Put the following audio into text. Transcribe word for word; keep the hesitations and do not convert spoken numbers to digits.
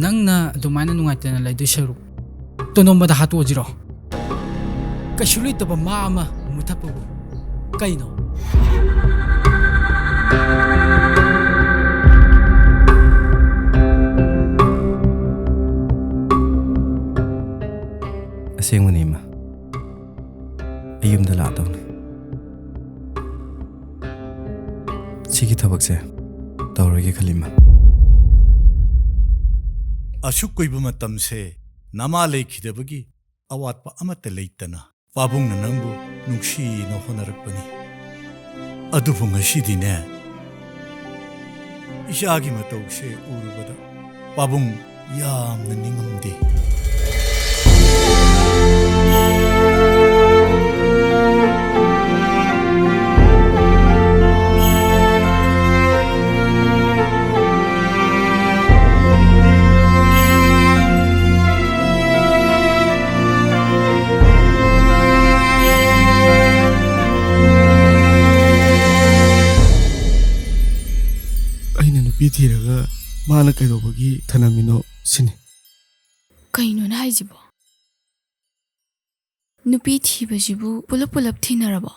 ꯅꯪꯅ ꯑꯗꯨꯃꯥꯏꯅ ꯅꯨꯡꯉꯥꯏꯇꯅ ꯂꯩꯗꯣꯏ ꯁꯔꯨꯛ, ꯇꯣꯟꯗꯣꯝꯕꯗ ꯍꯥꯠꯇꯣꯛꯑꯁꯤꯔꯣ? ꯀꯩꯁꯨ ꯂꯩꯇꯕ ꯃꯥ ꯑꯃ ꯃꯨꯊꯠꯄꯕꯨ ꯀꯩꯅꯣ? ꯑꯁꯦꯡꯕꯅꯤ, ꯏꯃꯥ꯫ ꯑꯩ ꯌꯨꯝꯗ ꯂꯥꯛꯑꯗꯧꯅꯤ꯫ ꯁꯤꯒꯤ ꯊꯕꯛꯁꯦ ꯇꯧꯔꯣꯏꯒꯦ ꯈꯜꯂꯤ, ꯏꯃꯥ꯫ ꯑꯁꯨꯛ ꯀꯨꯏꯕ ꯃꯇꯝꯁꯦ ꯅꯃꯥ ꯂꯩꯈꯤꯗꯕꯒꯤ ꯑꯋꯥꯠꯄ ꯑꯃꯠꯇ ꯂꯩꯇꯅ ꯄꯥꯕꯨꯡꯅ ꯅꯪꯕꯨ ꯅꯨꯡꯁꯤꯅ ꯍꯣꯠꯅꯔꯛꯄꯅꯤ꯫ ꯑꯗꯨꯕꯨ ꯉꯁꯤꯗꯤꯅꯦ, ꯏꯆꯥꯒꯤ ꯃꯇꯧꯁꯦ ꯎꯔꯨꯕꯗ ꯄꯥꯕꯨꯡ ꯌꯥꯝꯅ ꯅꯤꯡꯉꯝꯗꯦ꯫ ꯑꯩꯅ ꯅꯨꯄꯤ ꯊꯤꯔꯒ ꯃꯥꯅ ꯀꯩꯗꯧꯕꯒꯤ ꯊꯅꯝꯃꯤꯅꯣ ꯁꯤꯅꯤ꯫ ꯀꯩꯅꯣꯅ ꯍꯥꯏꯁꯤꯕꯣ? ꯅꯨꯄꯤ ꯊꯤꯕꯁꯤꯕꯨ ꯄꯨꯂꯞ ꯄꯨꯂꯞ ꯊꯤꯅꯔꯕꯣ?